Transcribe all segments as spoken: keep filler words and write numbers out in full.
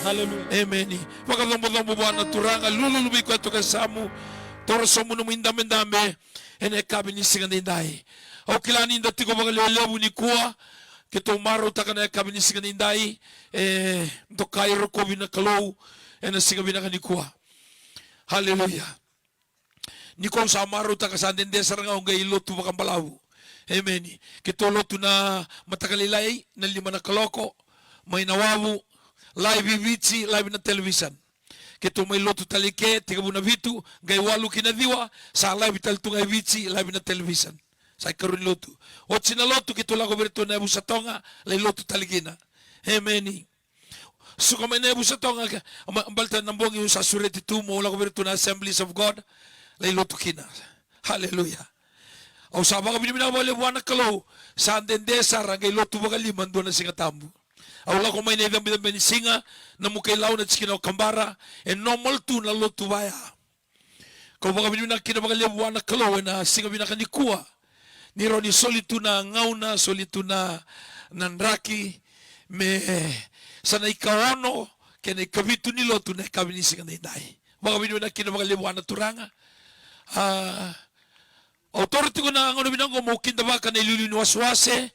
Hallelujah. Emeni. Vakacobocobo vua na Turaga, lululu vei koya toka e yasamu. Toro sobu nomu idabedabe ena yakavi ni siga daidai. Au kila ni da tiko vakalewelevu nikua, keitou marautaka na yakavi ni siga daidai, e dokai rokovi na Kalou ena siga vinaka nikua. Haleluya. Nikua au sa marautaka, sa dede sara ga au qai lotu vakabalavu. Emeni. Keitou lotu na mataka lailai na lima na kaloko mai na wavu, live i Viti, live na television. Keitou mai lotu tale i ke, tekivu na vitu, qai walu ki na ciwa, sa live tale tu ga i Viti, live na television. Sa ikarua ni lotu. Oti na lotu keitou lako vei iratou na yavusa Toga, lai lotu tale kina. Emeni. Suka mai na yavusa Toga, ke, ma, baleta na bogi au sa sureti tu meu lako vei iratou na Assemblies of God, lai lotu kina. Haleluya. Au sa vakavinavinaka vakalevu vua na Kalou, sa dede sara qai lotu vakalima dua na Siga Tabu. Au lako mai na icabecabe ni siga, na Mukai Lau, na tikina o Kabara, e normal tu na lotu vaya. Kau vakavinavinaka kina vakalevu vua na Kalou ena siga vinaka nikua, ni rawa ni soli tu na gauna, soli tu na, na draki, me sa na ikaono kei na ikavitu ni lotu na yakavi ni siga daidai. Vakavinavinaka kina vakalevu vua na Turaga. A, au taura tiko na gauna vinaka oqo meu kidavaka na iliuliu ni wasewase.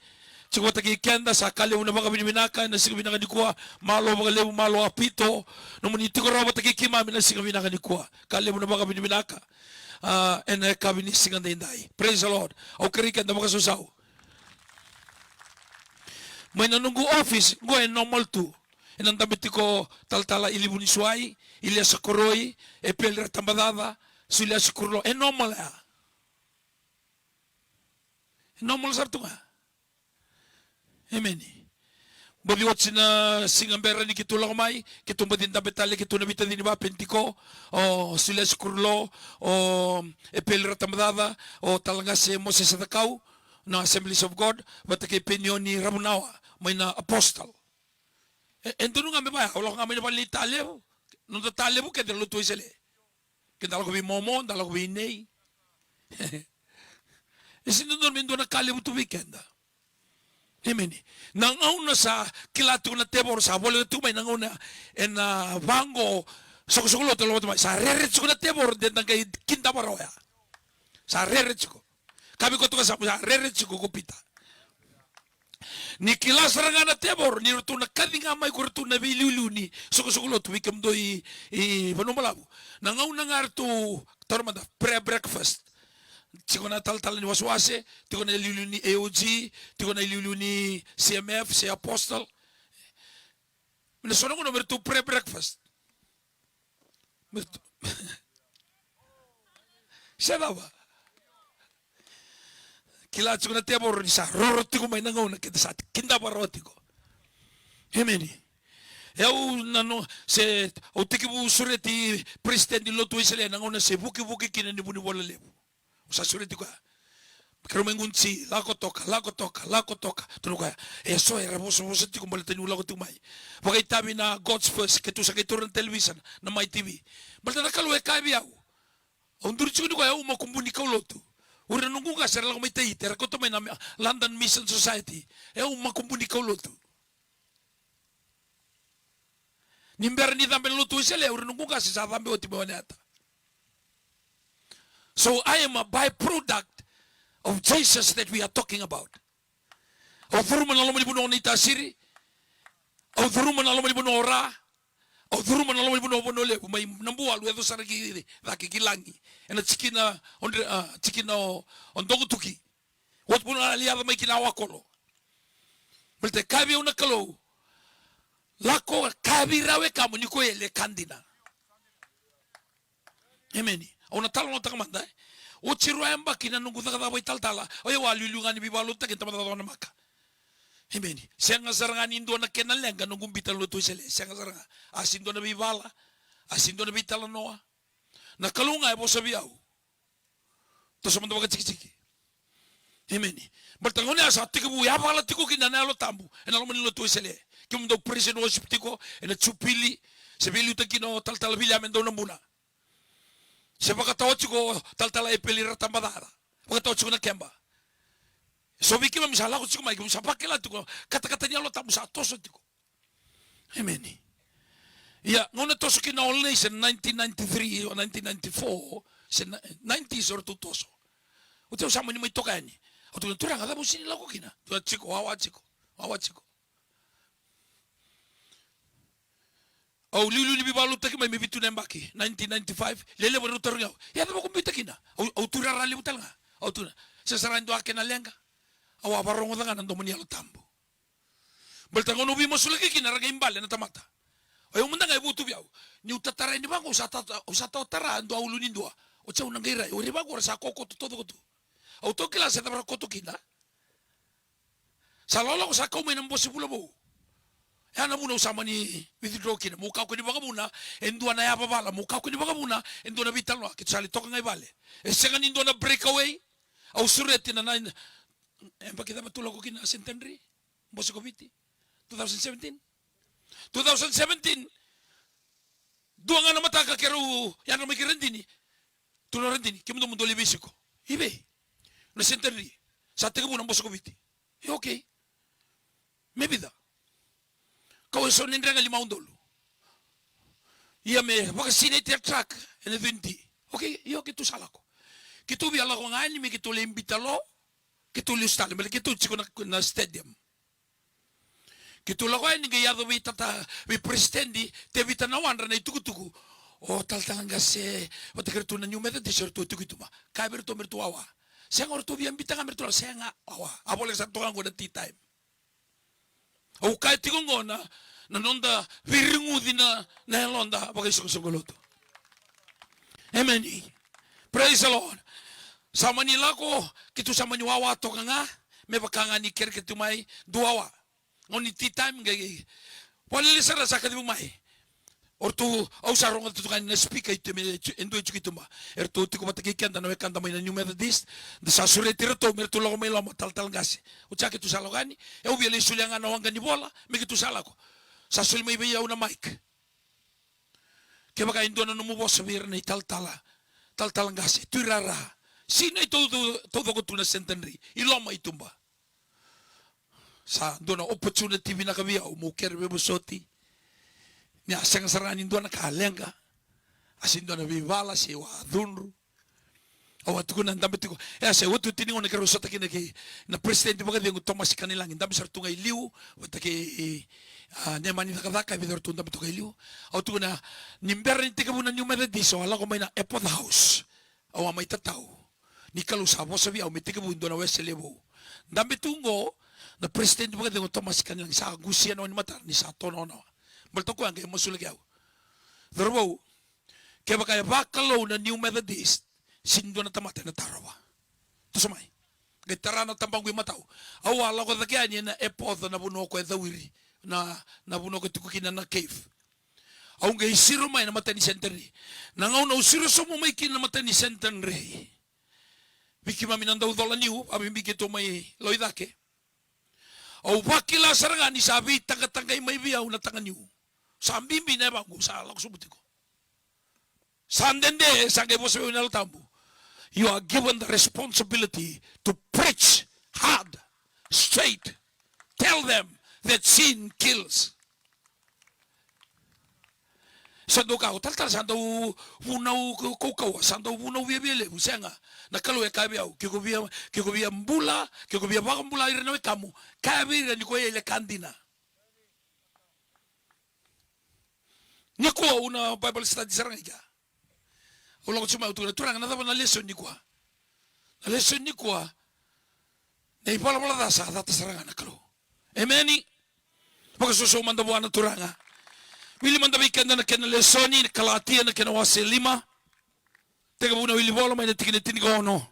Tiko vata kei keda, sa ka levu na vakavinavinaka ena siga vinaka nikua. Malo vakalevu, malo Apito, nomuni tiko rawa vata kei keimami ena siga vinaka nikua. Ka levu na vakavinavinaka, a, ena yakavi ni siga daidai. Praise the Lord. Au kerei keda vakasausau. Mai na noqu office qo e normal tu. Ena dabe tiko talatala Ilivu ni Suai, Iliasa Koroi, Epeli Ratabacaca, Suliasi Kurulo. E normal ya. E normal sara tu ga. Emeni. Boci oti na siga bera ni keitou lako mai, keitou boci dabe tale, keitou na veitacini vakapenitiko, o Suliasi Kurulo, o Epeli Ratabacaca, o Talaqase Mosese Cakau, na Assemblies of God, vata kei Penioni Ravunawa mai na Apostle. E, e donu ga me vaya, au lako ga mai na vale ni Talevu. Noda Talevu kece na Lotu Wesele. Ke da lako vei Momo, da lako vei Nei. E sega ni dodonu me dua na ka levu tu vei keda. Emeni. Na gauna sa kila tiko na tevoro, sa voleka tiko mai na gauna ena vaqo, soqosoqo lotu e lako vata mai, sa rere tiko na tevoro, de da qai kidava rawa ya. Sa rere tiko. Ka vei koya toka sa, sa rere tiko ko Pita. Ni kila sara ga na tevoro ni ratou na kaci ga mai ko ratou na veiliuliu ni soqosoqo lotu vei kemudou i, i Vanua Balavu. Na gauna ga ratou taura mada prayer breakfast. Tiko na talatala ni wasewase, tiko na iliuliu ni A O G, tiko na iliuliu ni C M F, se Apostle. Me na so na gauna me ratou prayer breakfast. Se cava? Kila tiko na tevoro ni sa roro tiko mai na gauna keda sa kidava rawa tiko. Emeni. E au na no, se au tekivu sureti president ni Lotu Wesele na gauna se vukivuki kina ni vunivola levu. Au sa sureti koya. Keirau mai gunu ti, lako toka, lako toka, lako toka. Tukuna koya, e so era vosavosa tiko baleta niu lako tiko mai. Vakaitavi na God's First, keitou sa qai taura na television, na Mai T V. Baleta na Kalou e kaya vei au. Au duri tiko ni koya, au makubuni kaulotu. O ira na noqu qase era lako mai Tahiti, era kauta mai na mi-, London Mission Society. E au makubuni kaulotu. Ni bera ni cabe na Lotu Wesele, o ira na noqu qase sa cabe oti mai Wainata. So I am a byproduct of Jesus that we are talking about. Au curuma na loma ni vanua o Naitasiri. Au curuma na loma ni vanua o Ra. Au curuma na loma ni vanua o Vanua Levu, mai Nabualu yaco sara ki cake ki Lagi. Ena tikina o Dre-, a, tikina o, o Dogotuki. Oti vanua a lai yaco mai kina Wakolo. Baleta e kaya vei au na Kalou, lako kaya vei rau e kamu ni ko yali e ka dina. Emeni. Au na talanoataka mada, e. Oti rua yabaki na noqu cakacaka vakaitalatala, o yau a liuliu ga ni veivakalotutaki ena tabacakacaka o Namaka. Emeni. Sega sara ga ni dua na kena leqa noqu biuta na Lotu Wesele. Sega sara ga. A sega ni dua na veivala. A sega ni dua na veitalanoa. Na Kalou ga e vosa vei au. Toso mada vakatikitiki. Emeni. Baleta gauna ya sa tekivu yavala tiko kina na Yalo Tabu ena loma ni Lotu Wesele. Kemudou praise and worship tiko ena Jupili. Se veiliutaki kina o talatala Viliame Daunabuna. Se vakatawa tiko o talatala Epeli Ratabacaca. Vakatawa tiko na keba. So vei keimami sa lako tiko mai, keimami sa vakila tiko katakata ni Yalo Tabu sa toso tiko. Emeni. Ia, gauna toso kina All Nation, nineteen ninety-three or nineteen ninety-four, se na-, nineties o ratou toso. Oti au sa mani mai toka yani. Au tukuna, "Turaga, cava au sega ni lako kina?" Tukuna, "Tiko, wawa tiko, wawa tiko." Au liuliu ni veivakalotutaki mai me vitu na yabaki, nineteen ninety-five, lelevu rau tarogi au, "E a cava ko biuta kina?" Au, au tu rara levu tale ga. Au tukuna, "Sega sara e dua kena leqa. Au a vakarogoca ga na domo ni Yalo Tabu." Baleta gauna au veimasulaki kina ra qai bale na tamata. O yau mada ga e votu vei au. Niu tatarai ni vaqo au sa ta-, au sa tawa tara e dua ulu ni dua. Oti au na qai rai, au rai vaqo ra sa kokoto taucoko tu. Au tawa kila se cava ra koto kina. Sa lakolako sa kau mai na bose vula vou. E a na vuna au sa mani withdraw kina. Meu kakua ni vakavuna e dua na yavavala. Meu kakua ni vakavuna e dua na veitalanoa. Keitou sa lai toka ga i vale. E sega ni dua na breakaway. Au sureti na nine, e yabaki cava tou lako kina Centenary? Bose ko Viti. Two thousand seventeen? Two thousand seventeen. Dua ga na mataka keirau yadra mai kei Radini. Tukuna o Radini, "Kemudou mo dou lai veisiko." "I vei?" "Na Centenary. Sa tekivu na Bose ko Viti." "E okay. Me vica?" "Kau eso na drega lima udolu. Ia me vakasinaiti a truck ena twenty." "Okay, io, keitou sa lako." Keitou via lako ga yani me keitou lai biuta lo. Keitou lesu tale, baleta keitou tiko na, na stadium. Keitou lako yani qai yaco vei tata, vei President Tevita Nawadra na itukutuku. O talatala qase, vata kei ratou na New Methodist, o ratou tiko i tuba. Kaya vei ratou me ratou wawa. Sega, o ratou via biuta ga me ratou lako, sega, wawa. A voleka sara toka qo na tea time. Au kaya tiko qo na, na noda veiriguci na, na yaloda vakaisoqosoqo lotu. Emeni. Praise the Lord. Sa mani lako, keitou sa mani wawa toka ga, me vaka ga ni kerekere tu mai, dua wawa. Gauna ni tea time, qai, qai. Vakalelei sara sa kacivi mai. O ratou, au sa rogoca tu ga ni na speaker i tu me, e dua e tiko i tuba. Eratou tiko vata kei keda na wekada mai na New Methodist, da sa sureti iratou, me ratou lako mai loma, talatala qase. Oti ya keitou sa lako yani, e au via lai solia ga na waqa ni vola, me keitou sa lako. Sa soli mai vei au na mic. Kevaka e dua na nomu vosa vei ira na italatala, talatala qase, tuirara. Sinai tau, tau, taucoko tu na Centenary, i loma i tuba. Sa dua na opportunity vinaka vei au, meu kere veivosoti. Ni a sega sara ga ni dua na ka leqa. A se dua na veivala, se au a cudru. Au a tukuna dabe tiko. E a se otioti ni gauna keirau sota kina kei na president vakacegu Tomasi Kanilagi. Dabe sara tu ga i liu, vata kei, a, Nemani Cakacaka, e vica ratou dabe toka i liu. Au tukuna, ni bera ni tekivu na New Methodist, au a lako mai na Epworth House. Au a mai tatau ni Kalou sa vosa vei au me tekivu e dua na Wesele vou. Dabe tu qo na president vakacegu Tomasi Kanilagi, sa qusia na wai ni matana ni sa tononoa. Baleta o koya qai masulaki au. Cauravou, kevaka e vakalou na New Methodist, sega ni dua na tamata ena tarova. Toso mai. Qai tara na tabaqu i matau. Au a lako cake yani ena Epworth, na vanua ko e Cauiri, na, na vanua ko e tiko kina na cave. Au qai siro mai na mata ni Centenary. Na gauna au siro sobu mai kina na mata ni Centenary, vei keimami na daucola niu, a bibi keitou mai Loicake. Au vakila sara ga ni sa veitaqataqai mai vei au na taga niu. Sa bibi na yavaqu, sa lako sobu tiko. Sa dede, sa qai vosa vei au na Yalo Tabu. You are given the responsibility to preach hard, straight. Tell them that sin kills. Sa dau kaya o talatala sa dau vunau kau-, kaukaua, sa dau vunau viavia levu, sega. Na Kalou e kaya vei au, ke ko via, ke ko via bula, ke ko via vakabula ira na wekamu, kaya vei ira ni ko yali e ka dina. Nikua au na Bible study sara ga i kea. Au lako tiko mai au tukuna, Turaga, na cava na lesoni nikua? Na lesoni nikua, na ivalavala ca sa cata sara ga na Kalou. Emeni. Vakasoso mada vua na Turaga. Wili mada vei keda na kena lesoni, na Kalatia na kena wase lima. Tekivu na wili vola mai na tikina e tinikaono.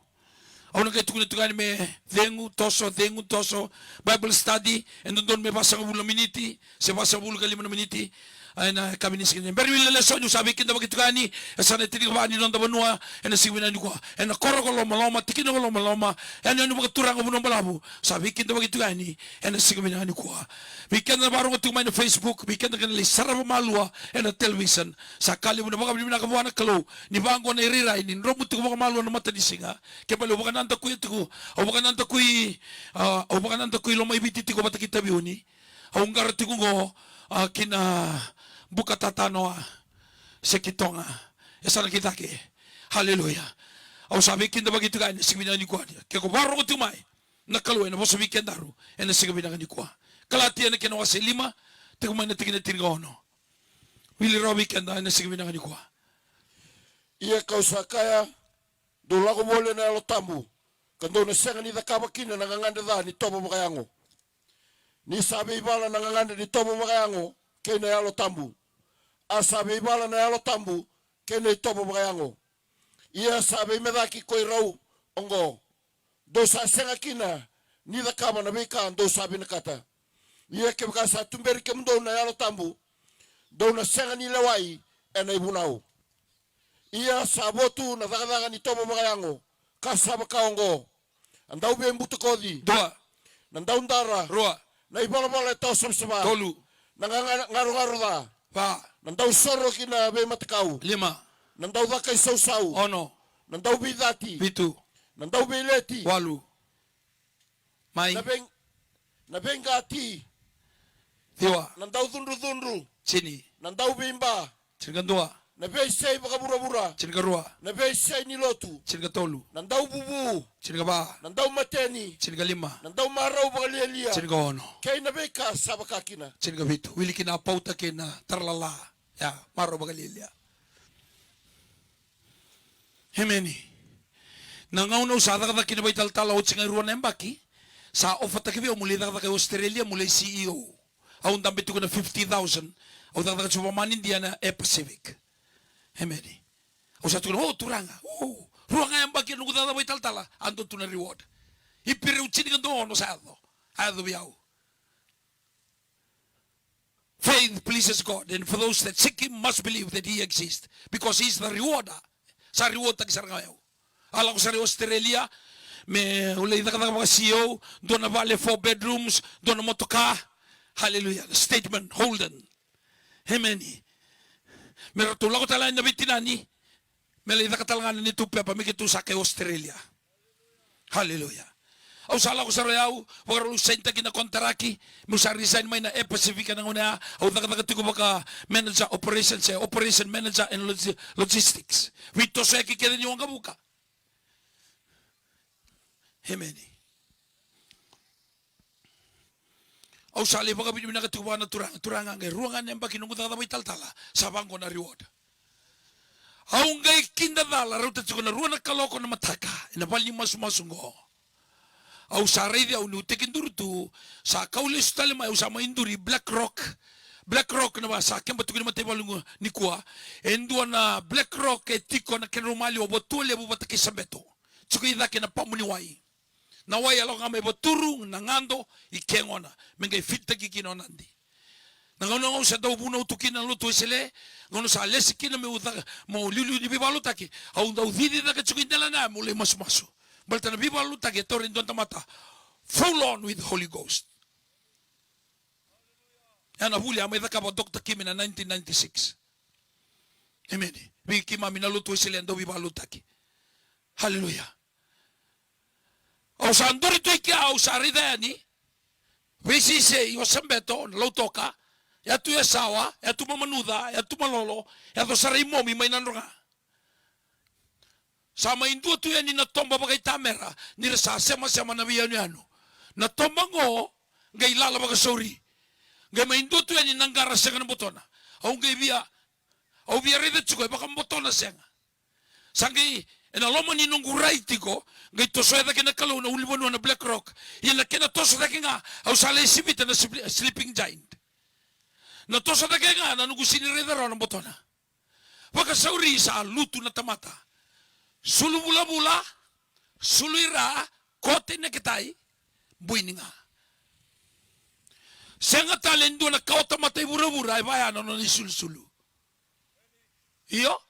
Au na qai tukuna tiko yani me cegu toso, cegu toso. Bible study, e dodonu me vasagavulu na miniti, se vasagavulu ka lima na miniti. A, ena yakavi ni siga nikua. Bera ni wili na lesoni, au sa veikidavaki tiko yani e yasana e tinikava ni noda vanua ena siga vinaka nikua. Ena koro ko Lomaloma, tikina ko Lomaloma, yanuyanu vakaturaga Vanua Balavu. Sa veikidavaki tiko yani ena siga vinaka nikua. Vei keda na vakarogo tiko mai na Facebook, vei keda kena lai sarava malua ena television. Sa ka levu na vakavinavinaka vua na Kalou ni vaqo na irairai ni dromu tiko vakamalua na matanisiga. Ke bale au vakanadakuya tiko, au vakanadakui, a, au vakanadakui Lomaiviti tiko vata kei Taveuni. Au qara tiko qo, a, ki na Buka tatanoa, se ki Toga, e sa na ki cake. Haleluya. Au sa veikidavaki tiko ga ena siga vinaka nikua. Ke ko vakarogo tiko mai, na Kalou ena vosa vei kedaru ena siga vinaka nikua. Kalatia na kena wase lima, tiko mai na tikina tinikaono. Wili rawa vei keda ena siga vinaka nikua. Ia ka'u sa kaya, dou lako voli ena Yalo Tabu, ka dou na sega ni cakava kina na gagadre ca ni tovo vakayago. Ni sa veivala na gagadre ni tovo vakayago kei na Yalo Tabu, a sa veivala na Yalo Tabu kei na itovo vakayago. Ia sa veimecaki ko i rau oqo, dou sa sega kina ni cakava na veika dou sa vinakata. Ia kevaka sa tuberi kemudou na Yalo Tabu, dou na sega ni lewai ena ivunau. Ia sa votu na cakacaka ni tovo vakayago, ka sa vaka oqo: na dauveibutakoci. Dua. Na daudara. Rua. Na ivalavala e tawa savasava. Tolu. Na ga-, ga-, garogaro ca. Va. Na dausoro ki na veimatakau. Lima. Na daucaka isausau. Ono. Na dauveicati. Vitu. Na dauveileti. Walu. Mai. Na vei-, na veiqati. Ciwa. Na daucudrucudru. Tini. Na dauveiba. Tinikadua. Na veisei vakavuravura. Tinikarua. Na veisei ni lotu. Tinikatolu. Na dauvuvu. Tinikava. Na daumateni. Tinikalima. Na daumarau vakalialia. Tinikaono. Kei na veika sa vaka kina. Tinikavitu. Wili kina na pauta kei na taralala. Ia, marau vakalialia. Emeni. Na gauna au sa cakacaka kina vakaitalatala, oti ga e rua na yabaki, sa ofataki vei au meu lai cakacaka e Australia, meu lai C E O. Au dabe tiko na fifty thousand. Au cakacaka tiko vakamanidia na Air Pacific. Emeni. Au sa tukuna, "O, Turaga, o, rua ga yabaki na noqu cakacaka vakaitalatala, a dua tu na reward." Iperiu tinikadua ono sa yaco. A yaco vei au. Faith pleases God, and for those that seek him must believe that he exists, because he is the rewarder. Sa reward-taki sara ga o yau. A lako sara i Australia, meu lai cakacaka vaka C E O, dua na vale, four bedrooms, dua na motoka. Hallelujah. Statement, Holden. Emeni. Me ratou lako tale yani na veitinani, me lai caka tale ga na neitou pepa, me keitou sa kai Australia. Hallelujah. Au sa lako sara o yau, vakarau sainitaki na konitaraki, meu sa resign mai na Air Pacific ena gauna ya, au cakacaka tiko vaka manager operations, e operation manager and logi-, logistics. Veitosoyaki kece ni waqavuka. Emeni. Au sa lai vakavinavinaka tiko vua na Turaga, Turaga, qai rua ga na yabaki noqu cakacaka vakaitalatala, sa vaqo na reward. Au qai kidacala rauta tiko na rua na kaloko na mataka, ena vale ni masumasu qo. Au sa raici au niu tekiduru tu, sa kau lesu tale mai, au sa mai duri Black Rock. Black Rock na va sa keba tu kina mataivalu nikua. E dua na Black Rock e tiko na kedrau maliwa Vatualevu vata kei Sabeto. Tiko i cake na pamu ni wai. Na wai e lako ga mai Vaturu, na Gado, i ke gona. Me qai fitaki kina o Nadi. Na gauna au sa dau vunau tu kina na lotu Wesele, gauna sa lesi kina meu caka, meu liuliu ni veivakalotutaki, au dau cici cake tiko i delana meu lai masumasu. Baleta na veivakalotutaki e taura e dua na tamata full on with Holy Ghost. Ia na vuli a mai cakava Doctor Kim ena nineteen ninety-six. Emeni. Vei keimami na lotu Wesele e dau veivakalotutaki. Hallelujah. Au sa duri tu i kea, au sa raica yani. Veisisei, o Sabeto, na Lautoka, yatu Yasawa, yatu Mamanuca, yatu Malolo, yaco sara i Momi mai Nadroga. Sa mai dua tu yani na toba vakaitamera, ni ra sa semasema na veiyanuyanu. Na toba qo, qai lala vakasauri. Qai mai dua tu yani na qara sega na botona. Au qai via, au via raica tiko, e vakabotona sega. Sa qai, ena loma ni noqu rai tiko, qai tosoya cake na Kalou na ulunivanua na Black Rock. Ia na kena toso cake ga, au sa lai sivita na sip-, sleeping giant. Na toso cake ga, na noqu sega ni raica rawa na botona. Vakasauri sa lutu na tamata. Sulu vulavula, sulu i ra, kote neketai, bui ni ga. Sega tale e dua na kawa tamata i vuravura, e vaya na nona isulusulu. Io?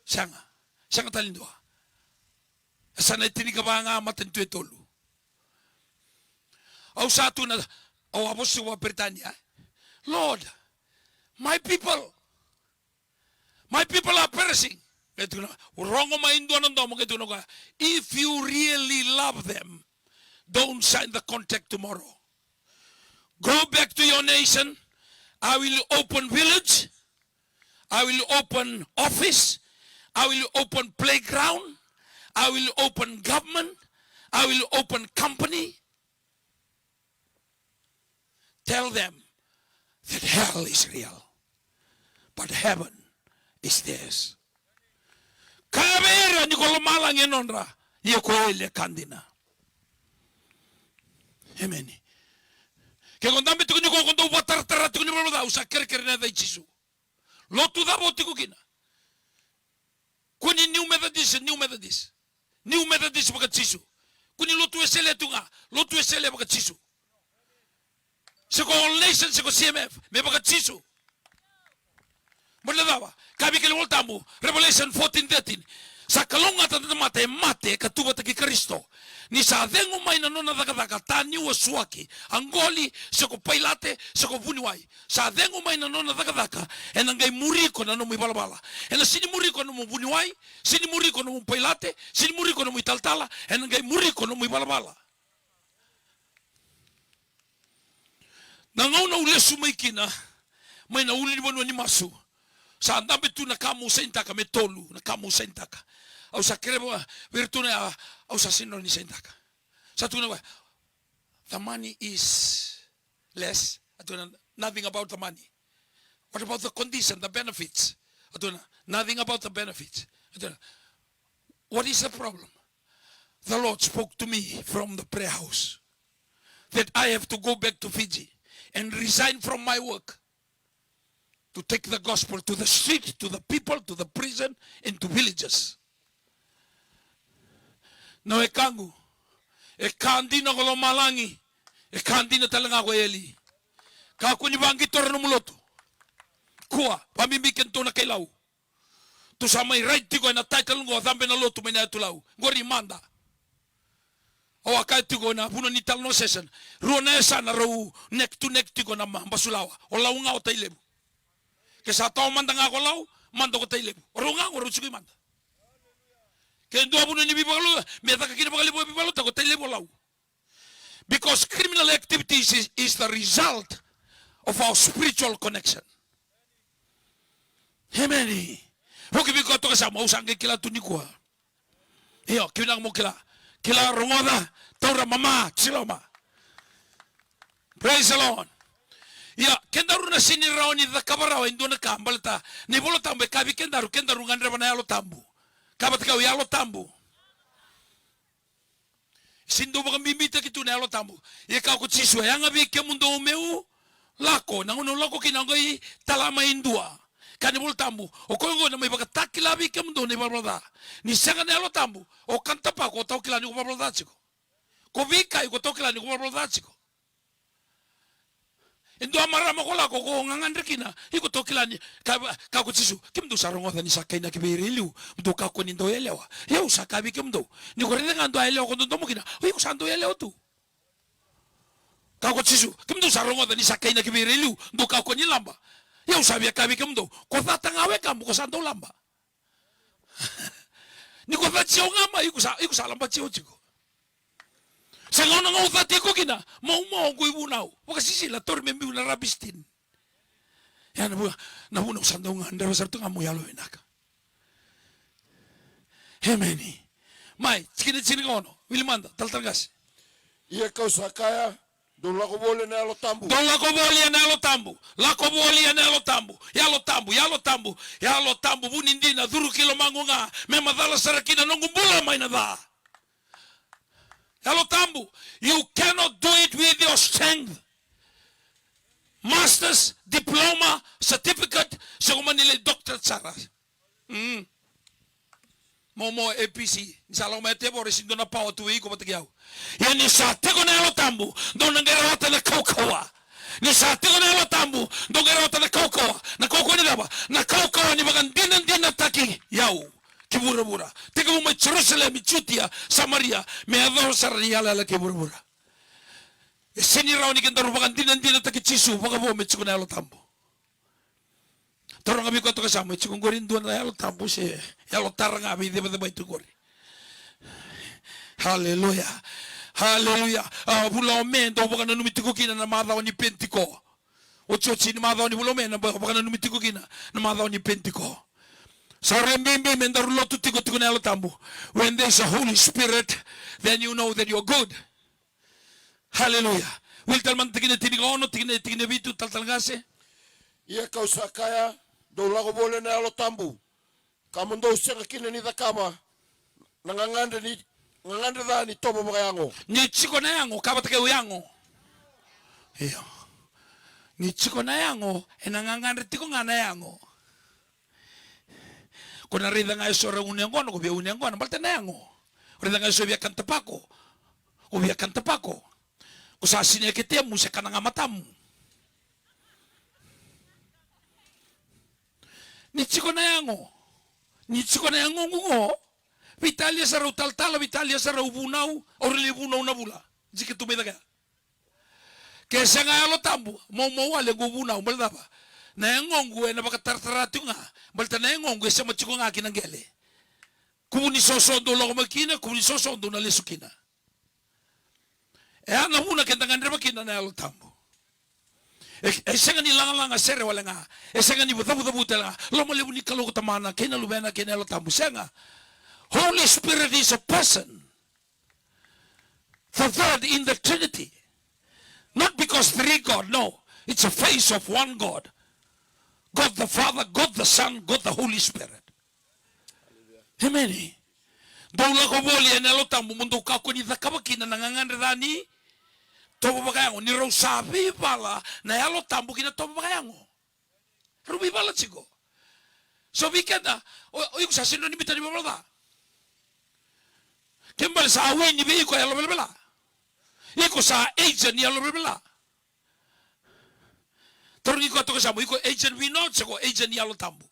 Sega. Sega tale ni dua. E sa na tinikava ga matanitu e tolu. Au sa tu na, au a vosa vakaperitania. Lord, my people, my people are perishing. Qai tukuna, rogo mai dua na domo, qai tukuna o koya, if you really love them, don't sign the contract tomorrow. Go back to your nation I will open village. I will open office. I will open playground. I will open government. I will open company. Tell them that hell is real, but heaven is theirs. Kaya vei ira ni ko lomalagi e nodra, ia ko eli e ka dina. Emeni. Ke ko dabe tiko ni ko, ko dau vakataratara tiko ni valavala ca, au sa kerekere na yaca i Jisu. Lotu cava o tiko kina? Kua ni New Methodist, New Methodist. New Methodist vaka Jisu. Kua ni lotu Wesele tu ga, lotu Wesele vaka Jisu. Se ko All Nation, se ko C M F, me vaka Jisu. Baleta na cava? Kaya vei keda na iVolatabu, Revelation fourteen thirteen. Sa kalougata na tamata e mate ka tu vata kei Karisito. Ni sa cegu mai na nona cakacaka, taniu, a suaki, a qoli, se ko pailate, se ko vuniwai. Sa cegu mai na nona cakacaka, ena qai muri iko na nomu ivalavala. Ena sega ni muri iko na nomu vuniwai, sega ni muri iko na nomu pailate, sega ni muri iko na nomu italatala, ena qai muri iko na nomu ivalavala. Na gauna au lesu mai kina, mai na ulunivanua ni masu, sa dabe tu na ka meu sainitaka me tolu, na ka meu sainitaka. Au sa kere vei iratou na, au sa sega ni sainitaka. Sa tukuna vua, the money is less. A tukuna, nothing about the money. What about the condition, the benefits? A tukuna, nothing about the benefits. A tukuna, what is the problem? The Lord spoke to me from the prayer house that I have to go back to Fiji and resign from my work to take the gospel to the street, to the people, to the prison, and to villages. Na wekaqu, e ka dina ko lomalagi, e ka dina tale ga ko eli. Kakua ni vaqitora nomu lotu. Kua, vabibi kedatou na kai Lau. Tou sa mai ride tiko ena title qo, cabe na lotu mai na yatu Lau. Qori mada. Au a kaya tiko ena vanua ni talanoa session. Rua na yasana rau neck to neck tiko na ma-, basulawa. O Lau ga o Tailevu. Ke sa tawa mada ga ko Lau, mada ko Tailevu. O rau ga qo rau tiko i mada. Ke dua vanua ni veivakalou, me caka kina vakalevu veivakalou, ta ko Tailevu, o Lau. Because criminal activities is, is the result of our spiritual connection. Emeni. Vuki vei koya toka sa, au sa qai kila tu nikua. Io, kila mo kila. Kila, rogoca, taura, mama, tiloma. Praise the Lord. Ia, kedaru na sega ni rawa ni cakava rawa e dua na ka baleta na iVola Tabu e kaya vei kedaru, kedaru gadreva na Yalo Tabu. Ka vata kei au Yalo Tabu. Sega ni dau vakabibitaki tu na Yalo Tabu. Ia kaya ko Jisu, e yaga vei kemudou meu lako. Na gauna au lako kina au qai tala mai e dua. Kaya na iVola Tabu, o koya oqo na mai vakatakila vei kemudou na ivalavala ca. Ni sega na Yalo Tabu, o kana tapako, o tawa kila ni ko valavala ca tiko. Ko veikai, ko tawa kila ni ko valavala ca tiko. E dua marama ko lako ko gagadre kina, iko tawa kila ni, ka, kaya ko Jisu, kemudou sa rogoca ni sa kainaki vei ira e liu, mo dou kakua ni dau yalewa. Ia au sa kaya vei kemudou, ni ko raica ga dua yalewa ko dodomo kina, o iko sa dau yalewa tu. Kaya ko Jisu, kemudou sa rogoca ni sa kainaki vei ira e liu, dou kakua ni laba. Ia au sa via kaya vei kemudou, ko cata ga wekamu ko sa dau laba. Ni ko ca tiko ga mai, iko sa, iko sa laba tiko tiko. Sa gauna ga o ca tiko kina, maumau qo i vunau. Vakasisila, tauri me biu na rubbish tin. Ia na vuna, na vuna au sa dau gadreva sara tu ga meu yalo vinaka. Emeni. Mai, tikina tinikaono, wili mada, talatala qase. Ia kau sa kaya, dou lako voli ena Yalo Tabu. Dou lako voli ena Yalo Tabu. Lako voli ena Yalo Tabu. Yalo Tabu, Yalo Tabu, Yalo Tabu, vu ni dina, curu ki lomaqu ga, me macala sara kina noqu bula mai na ca. Yalo Tabu, you cannot do it with your strength. Masters, diploma, certificate, se ko mani lai doctorate sara. Mm. Momo A B C, ni sa lako mai na tevoro, e sega ni dua na power tu vei iko vata kei au. Ia ni sa tiko na Yalo Tabu, dou na qai rawata na kaukauwa. Ni sa tiko na Yalo Tabu, dou qai rawata na kaukauwa. Na kaukauwa ni cava? Na kaukauwa ni vakadinadinataki au ki vuravura. Tekivu mai Jerusalemi, Jutia, Samaria, me yacova sara ni yalayala kei vuravura. E sega ni rawa ni kedaru vakadinadinataki Jisu vakavo me tiko na Yalo Tabu. Taroga vei koya toka sa mai, tiko qori e dua na Yalo Tabu se yalo tara ga veicevacevaiti qori? Haleluya. Haleluya. A, vula o Me dau vakananumi tiko kina na macawa ni Penitiko. Otioti ni macawa ni vula o Me na va-, vakananumi tiko kina na macawa ni Penitiko. Sa rui bibi me daru lotu tiko, tiko na Yalo Tabu. When there is a Holy Spirit, then you know that you are good. Hallelujah. Wili tale mada tikina e tinikaono, tikina, tikina e vitu, talatala qase. Ia ka'u sa kaya, dou lako voli ena Yalo Tabu, ka mo dou sega kina ni cakava na gagadre ni, gagadre ca ni tovo vakayago. Ni tiko na yago, ka vata kei au yago. Io. Ni tiko na yago, ena gagadre tiko ga na yago. Ko na raica ga eso ra une yaqona, ko via une yaqona, baleta na yago. Raica ga eso via kana tapako, ko via kana tapako. Ko sa sinai ke temu se kana ga matamu. Ni tiko na yago. Ni tiko na yagoqu qo. Veitalia sara au talatala, veitalia sara au vunau, au rairai vunau na vula. Jike tu mai cake ya. Ke sega Yalo Tabu, maumau wale qo vunau, baleta cava? Na yagoqu ena vakataratara tiko ga, baleta na yagoqu e sema tiko ga ki na qele. Kuvu ni soso dou lako mai kina, kuvu ni soso dou na lesu kina. E a na vuna keda gadreva kina na Yalo Tabu. E, e sega ni lagalaga sere wale ga. E sega ni cavucavuti wale ga. Loma levu ni Kalou ko Tamana, kei na Luvena, kei na Yalo Tabu. Sega. Holy Spirit is a person. The third in the Trinity. Not because three God, no. It's a face of one God. God the Father, God the Son, God the Holy Spirit. Emeni. Dou lako voli ena Yalo Tabu, mo dou kakua ni cakava kina na gagadre ca ni tovo vakayago, ni rau sa veivala na Yalo Tabu ki na tovo vakayago. Rau veivala tiko. So vei keda, o, o iko sa sega ni biuta ni valavala ca. Ke bale sa wini vei iko yalo velavela. Iko sa agent ni yalo velavela. Tarogi iko toka sa mo, iko agent vino, se ko agent ni Yalo Tabu.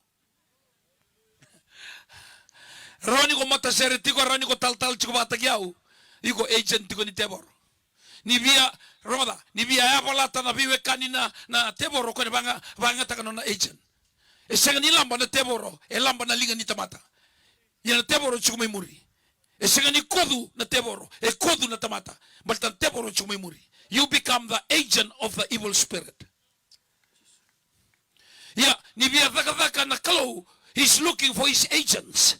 Rawa ni ko matasere tiko, rawa ni ko talatala tiko vakataki au. Iko agent tiko ni tevoro. Ni via, rogoca, ni via yavalata na veiwekani na, na tevoro, ko ni vaga, vagataka nona agent. E sega ni laba na tevoro, e laba na liga ni tamata. Ia na tevoro e tiko mai muri. E sega ni kucu na tevoro, e kucu na tamata. Baleta na tevoro e tiko mai muri. You become the agent of the evil spirit. Ia, ni via cakacaka na Kalou, he's looking for his agents.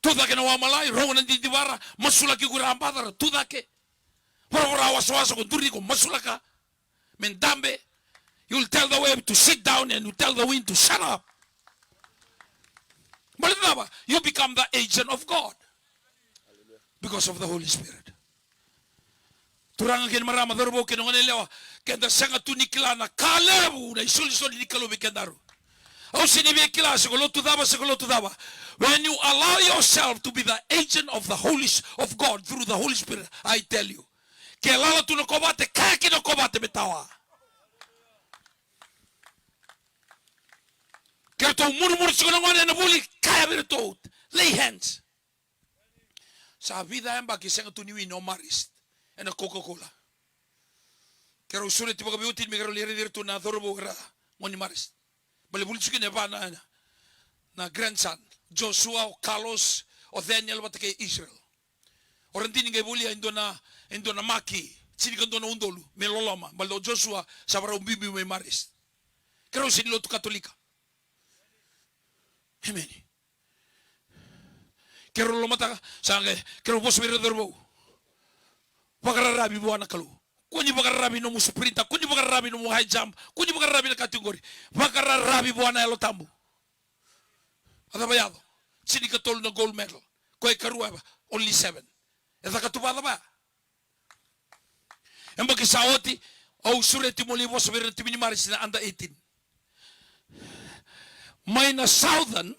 Tu cake na wamalai, rogo na didivara, masulaki iko ira baca ra tu cake. Voravora wasawasa ko duri ko masulaka. Me dabe. You will tell the wave to sit down and you tell the wind to shut up. Baleta cava? You become the agent of God. Because of the Holy Spirit. Turaga kei na marama, cauravou kei na goneyalewa, keda sega tu ni kila na ka levu na isolisoli ni Kalou vei kedaru. Au sega ni via kila se ko lotu cava, se ko lotu cava. When you allow yourself to be the agent of the Holy S-, of God through the Holy Spirit, I tell you. Ke lala tu na kovate, kaya kina na kovate me tawa. Ke ratou murimuri tiko na gone ena vuli, kaya vei iratou. Lay hands. Sa vica yabaki sega tu ni wini o Marist ena Coca-Cola. Keirau sureti vakaveiwatini me keirau lai raici iratou na cauravou era gone ni Marist. Baleta vuli tiko kina e va na, na grandson. Joshua, o Carlos, o Daniel vata kei Israel. O Radini qai volia e dua na, e dua na maki, tinikadua na udolu, me loloma. Baleta o Joshua sa vakarau biubiu mai Marist. Keirau sega ni lotu Katolika. Emeni. Keirau lomataka, sa qai, keirau vosa vei ira na cauravou. Vakararavi vua na Kalou. Kua ni vakararavi nomu sprinter, kua ni vakararavi nomu high jump, kua ni vakararavi na ka tiko qori. Vakararavi vua na Yalo Tabu. A cava yaco? Tinikatolu na gold medal. Ko e karua eva, only seven. E caka tu vacava ya? Yabaki sa oti, au sureti mo lai vosa vei ira na timi ni Marist na under eighteen. Mai na Southern,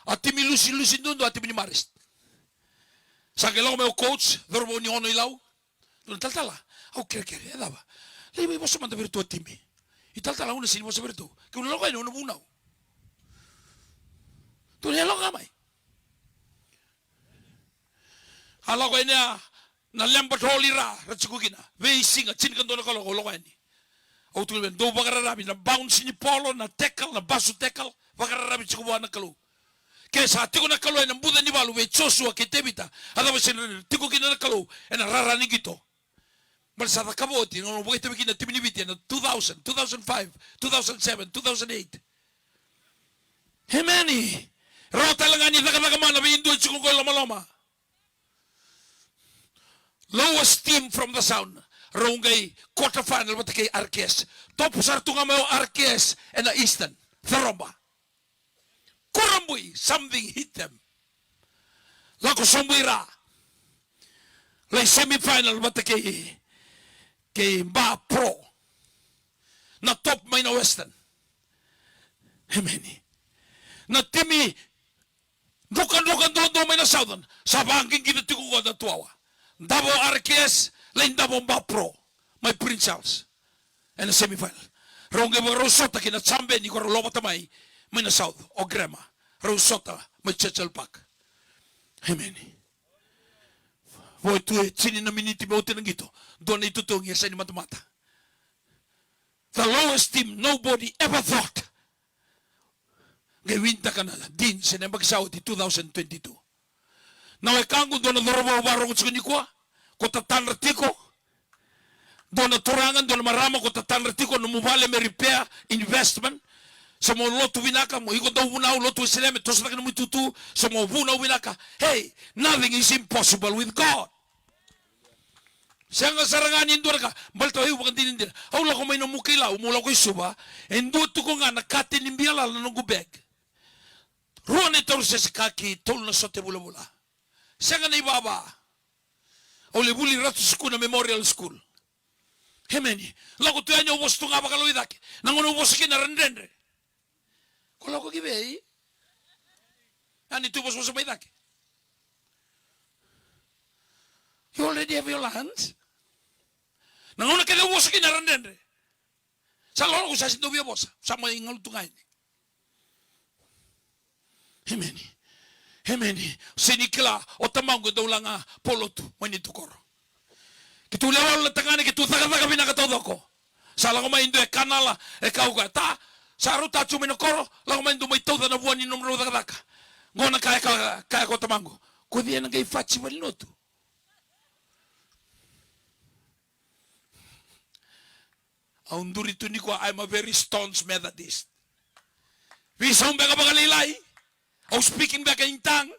a timi lusilusi duadua a timi ni Marist. Sa qai lako mai o coach, cauravou ni Ono-i-Lau. Dua na talatala, au kerekere, e cava? Lai mai vosa mada vei iratou a timi. I talatala, au na sega ni vosa vei iratou. Keu na lako yani, au na vunau. Dua na yaloka mai. A lako yani a, na Lambert Hall i ra, ra tiko kina. Veisiga, tinikadua na kaloko, lako yani. Au tukuna vei ira, dou vakararavi, na bounce ni polo, na tackle, na basu tackle, vakararavi tiko vua na Kalou. Ke sa tiko na Kalou ena buca ni valu vei Joshua kei Tevita, a cava sega ni tiko kina na Kalou ena rara ni qito. Baleta sa cakava oti, na gauna vakaitavi kina na timi ni Viti ena two thousand, two thousand five, two thousand seven, two thousand eight. Emeni. Rawa tale ga ni cakacaka mana vei dua e tiko qo e lomaloma. Lowest team from the South. Rau qai quarter final vata kei R K S. Top sara tu ga mai o R K S ena Eastern. Coroba. Kurabui, something hit them. Lako sobu i ra. Lai semifinal vata kei, kei Ba Pro. Na top mai na Western. Emeni. Na timi drokadroka duadua mai na Southern. Sa vaqiqita tiko qo na tuawa. Davo R K S, lai davo Ba Pro. Mai Prince Charles. Ena semifinal. Rau qai vakarau sota kei na champion ni ko rau lovata mai, mai na South, o Grema. Rau sota mai Churchill Park. Emeni. Vo e tu e tini na miniti me oti na qito. Dua na itotogi e sega ni matamata. The lowest team nobody ever thought. Qai winitaka na Deans ena yabaki sa oti two thousand twenty-two. Na wekaqu, dua na cauravou vakarorogo tiko nikua, ko tatadra tiko. Dua na turaga, dua na marama, ko tatadra tiko, nomu vale me repair, investment. Sa mo lotu vinaka, mo iko dau vunau, lotu Wesele me toso cake nomu itutu, sa mo vunau vinaka. Hey, nothing is impossible with God. Sega sara ga ni dua na ka, baleta au vakadinadina. Au lako mai na Mukaila, au lako i Suva, e dua tiko ga na kateni bialala na noqu bag. Rua na itauru sese kaki, tolu na sote vulavula. Sega na ivava. Au lai vuli Ratu Sukuna Memorial School. Emeni. Lako tu yani au vosa tu ga vakalou i cake. Na gauna au vosa kina ra dredre. Ko lako ki vei? Ani tu vosavosa mai cake. You already have your lunch. Na gauna kece au vosa kina ra dredre. Sa lako sa sega ni dau via vosa. Sa mai galu tu ga yani. Emeni. Emeni. Sega ni kila o tamaqu e dau laga polotu mai ni tukoro. Keitou lewa na tagane, keitou cakacaka vinaka taucoko. Sa lako mai e dua e kanala, e kau koya, ta, sa rauta tu mai na koro, lako mai dou mai tauca na vua ni nomudrau cakacaka. Qo na ka e ka, kaya ko tamaqu. Ko cei ena qai faci valenilotu? Au duri tu nikua, I'm a very staunch Methodist. Veisau beka vakalailai. Au speaking beka in tongue.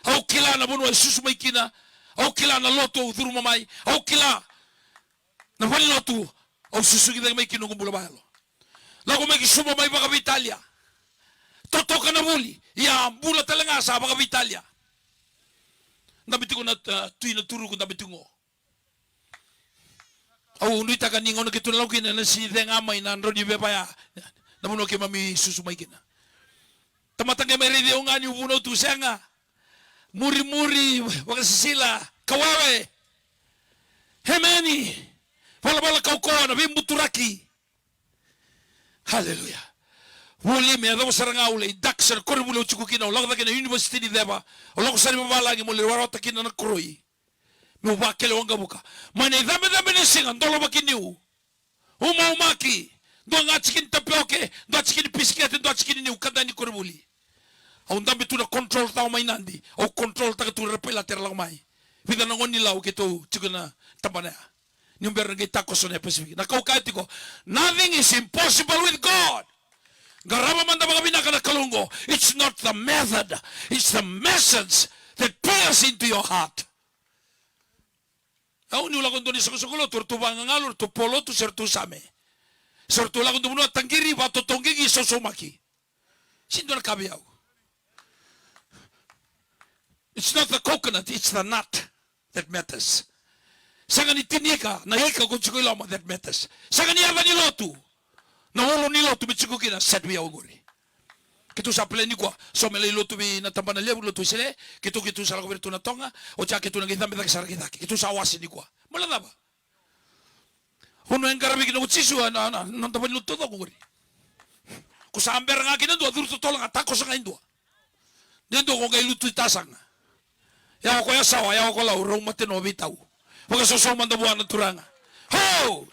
Au kila na vanua e susu mai kina. Au kila na lotu au curuma mai. Au kila na valenilotu au susugi cake mai kina noqu bula vakayalo. Lako mai ki Suva mai vakaveitalia. Totoka na vuli. Ia bula tale ga sa vakaveitalia. Dabe tiko na, uh, tui na turuku, dabe tiko qo. Au nuitaka ni gauna keitou na lako kina ena sega mai na drau ni veva ya. Na vanua keimami susu mai kina. Tamata qai mai raici au ga niu vunau tu, sega. Murimuri, vakasisila, kawawe. Emeni. Valavala kaukaua, na veibuturaki. Haleluya. Vuli me yacova sara ga au lai daka sara koronivuli au tiko kina, au lako cake na univesiti ni ceva. Au lako sara i vavalagi meu lai rawata kina na koroi. Meu vakele waqavuka. Mai na icabecabe ni siga, dolovaki niu. Umaumaki. Dua ga tiki ni tapioke, dua tiki ni pisikete, dua tiki ni niu, ka dani koronivuli. Au dabe tu na control tower mai Nadi. Au control taka tu na pailate era lako mai. Vica na gone ni Lau keitou tiko na tabana ya. Niu bera na qai takoso na Pacific. Na kau kaya tiko, nothing is impossible with God. Qarava mada vakavinaka na Kalou qo. It's not the method, it's the message that pierce into your heart. Au niu lako dua ni soqosoqo lotu, ratou vagagalu, ratou polotu, se ratou same. Se ratou lako dua vanua taqiri, vatotogigi, sausaumaki. Sega ni dua na ka vei au. It's not the coconut, it's the nut that matters. Sega ni tini ika, na ika ko tiko i loma that matters. Sega ni yaca ni lotu. Na ulu ni lotu me tiko kina, set vei au oqori. Keitou sa plan nikua, so me lai lotu vei na tabana levu, lotu Wesele, keitou, keitou sa lako vei iratou na Toga, oti ya keitou na qai cabe cake sara ki cake. Keitou sa wase nikua. Baleta na cava? Vanua e qaravi kina ko Jisu, na, na, na noda valenilotu taucoko qori. Ko sa bera ga kina dua, curu totolo ga, takoso ga e dua. De dua ko qai lutu i tasaga. Yawa ko Yasawa, yawa ko Lau, rau mateno veitau. Vakasausau mada vua na Turaga. Ho!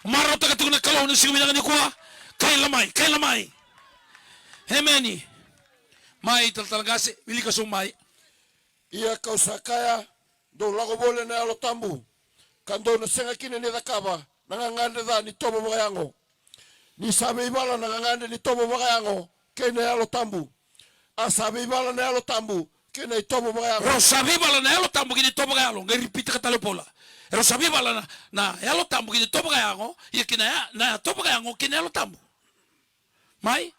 Marautaka tiko na Kalou na siga vinaka nikua. Kaila mai, kaila mai. Emeni. Mai talatala qase, wilika sobu mai. Ia kau sa kaya, dou lako voli ena Yalo Tabu, ka dou na sega kina ni cakava na gagadre ca ni tovo vakayago. Ni sa veivala na gagadre ni tovo vakayago kei na Yalo Tabu. A sa veivala na Yalo Tabu kei na itovo vakayago. Rau sa veivala na Yalo Tabu kei na itovo vakayago. Qai ripitaka tale o Paula. Rau sa veivala na, na Yalo Tabu kei na itovo vakayago, ia kei na ya-, na itovo vakayago kei na Yalo Tabu. Mai?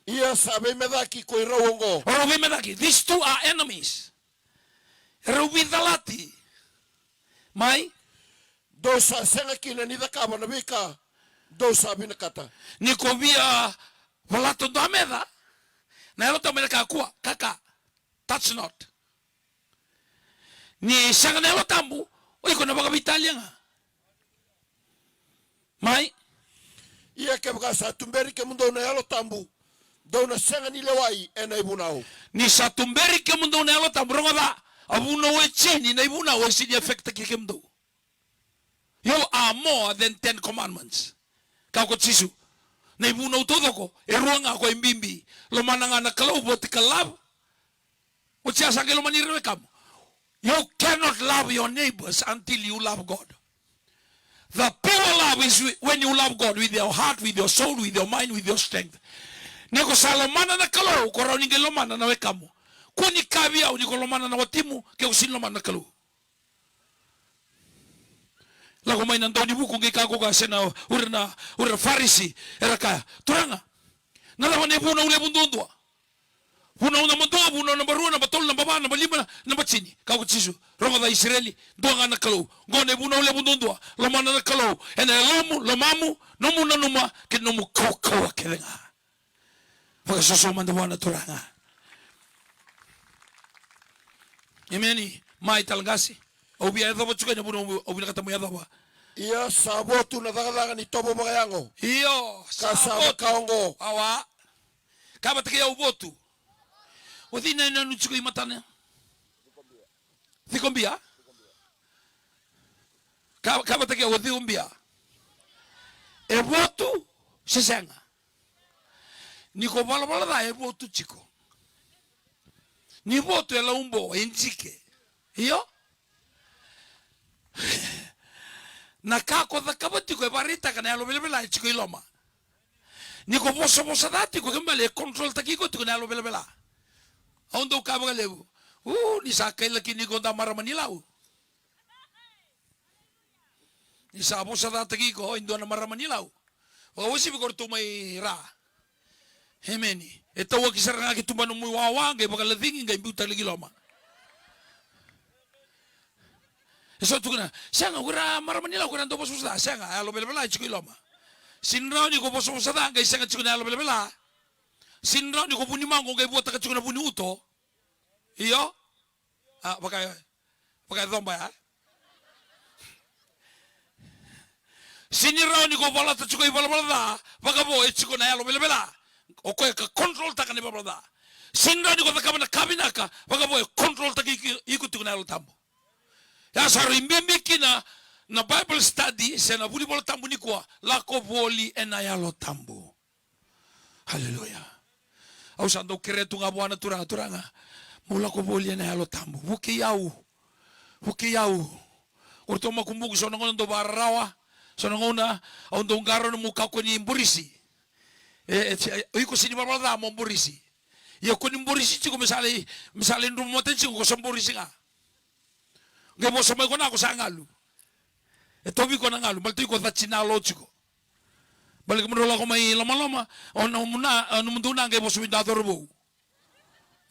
Ia sa veimecaki ko irau oqo. Rau veimecaki. These two are enemies. Rau veicalati. Mai? Dou sa sega kina ni cakava na veika dou sa vinakata. Ni ko via valata dua meca, na Yalo Tabu ena kaya kua, kaka, touch not. Ni sega na Yalo Tabu, o iko na vakaveitalia ga. Mai? Ia kevaka sa tuberi kemudou na Yalo Tabu, dou na sega ni lewai ena ivunau. Ni sa tuberi kemudou na Yalo Tabu, rogoca, a vunau e tini, na ivunau e sini affect-taki kemudou. You are more than ten commandments. Kaya ko Jisu, na ivunau taucoko, e rua ga ko e bibi. Lomana ga na Kalou, voti ka love. Oti ya sa qai lomani ira na wekamu. You cannot love your neighbors until you love God. The pure love is whe-, when you love God with your heart, with your soul, with your mind, with your strength. Ni ko sa lomana na Kalou, ko rawa ni qai lomana na wekamu. Kua ni kaya vei au ni ko lomana na watimu, ke ko sini lomana na Kalou. Lako mai na daunivuku qai kaya ko koya se na, o ira na, o ira na Farisi, era kaya, Turaga, na cava na ivunau levu duadua? Vunau naba dua, vunau naba rua, naba tolu, naba va, naba lima, naba tini. Kaya ko Jisu, rogoca Isireli, dua ga na Kalou. Qo na ivunau levu duadua. Lomana na Kalou ena yalomu, lomamu, nomu nanuma, kei na nomu kaukauwa kece ga. Vakasoso mada vua na Turaga. Emeni. Mai tale qase. Au via yacova tiko ena vuna au vinakata meu yacova. Ia sa votu na cakacaka ni tovo vakayago. Io, ka sa votu. Vaka oqo. Awa. Ka vata kei au votu. O cei na yanuyanu tiko i matana? Cikobia? Ka, ka vata kei au Cikobia. E votu se sega? Ni ko valavala ca e votu tiko. Ni votu e laubo, e jike. Io? Na ka ko cakava tiko e vakaraitaka na yalo velavela e tiko i loma. Ni ko vosavosa ca tiko, kena ibalebale e control-taki iko tiko na yalo velavela. Au dau kaya vakalevu, u, ni sa kaila kina ni ko da marama ni Lau. Ni sa vosacataki iko e dua na marama ni Lau, vakauasivi ko ratou mai Ra. Emeni. E tauaki sara ga ki tuba nomu iwawa, qai vakalacigi, qai biu tale ki loma. E so tukuna, sega, ko ira marama ni Lau, ko ira dau vosavosa ca, sega, yalo velavela e tiko i loma. Sini rawa ni ko vosavosa ca, qai sega tiko na yalo velavela. Sini rawa ni ko vunimaqo, qai vuataka tiko na vuniuto. Io? A, vaka, vaka e coba ya. Sini rawa ni ko valata tiko i valavala ca, vakavo e tiko na yalo velavela. O koya ka control-taka na ivalavala ca. Sini rawa ni ko cakava na ka vinaka, vakavo e control-taki iko, iko tiko na Yalo Tabu. Ya sa rui bibi kina na Bible study, se na vuli Vola Tabu nikua, lako voli ena Yalo Tabu. Aleluya. Au sa dau kerea tu ga vua na Turaga, Turaga, meu lako voli ena Yalo Tabu. Vukei au. Vukei au. O ratou makubuqu so na gauna dau vakararawa. So na gauna au dau qarauna meu kakua ni borisi. E, e, e, o iko sini valavala ca mo borisi. Ia ko ni borisi tiko me sa lai, me sa lai drumu mata tiko ko sa borisi ga. Qai vosa mai ko na ko sa galu. E tauvi ko na galu, baleta iko cati na lo tiko. Baleta kemudrau lako mai lomaloma, o nomu na, o nomudou na qai vosa vei dua cauravou.